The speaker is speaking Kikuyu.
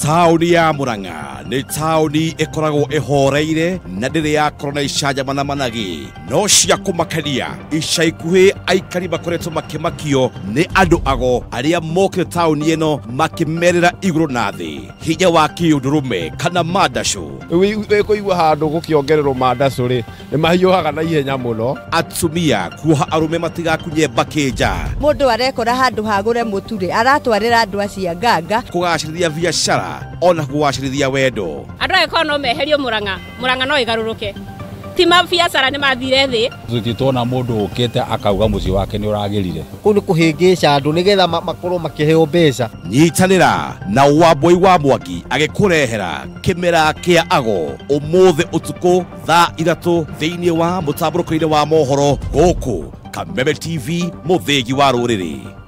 Taũni ya Murang'a nĩ taũni ĩkoragwo ĩhoreire na ndĩrĩ yakorwo na icanjama na managĩ no cia kũmakania. Ica ikuhĩ aikari makoretwo makĩmakio nĩ andũ ago arĩa mokire taũni ĩno makĩmerĩra igũrũ na thĩ hinya wa kĩũndũrũme kana mandacũ. Wĩkũigua handũ gũkĩongererwo mandacũ rĩ, nĩ mahiũhaga na ihenya mũno. Atumia kuoha arũme matigakunye mbakĩ nja. Mũndũ arekora handũ hagũre mũtu rĩ, aratwarĩra andũ acio nganga. Kũgacĩrithia biacara ona kũgacĩrithia wendo. Andũ angĩkorwo no meherio Murang'a, Murang'a no ĩgarũrũke. Ti mabiacara nĩ mathire thĩ. Tũtirĩ tuona mũndũ ũkĩte akauga mũciĩ wake nĩ ũragĩrire. Kũu nĩ kũhĩngĩca andũ nĩgetha makorwo makĩheo mbeca. Nyitanĩra na Wambui wa Mwangi agĩkũrehera kĩmera kĩa ago ũmũthĩ ũtukũ thaa 3 thĩinĩ wa mũtambũrũko-inĩ wa mohoro gũkũ Kameme TV, mũthĩgi wa rũrĩrĩ.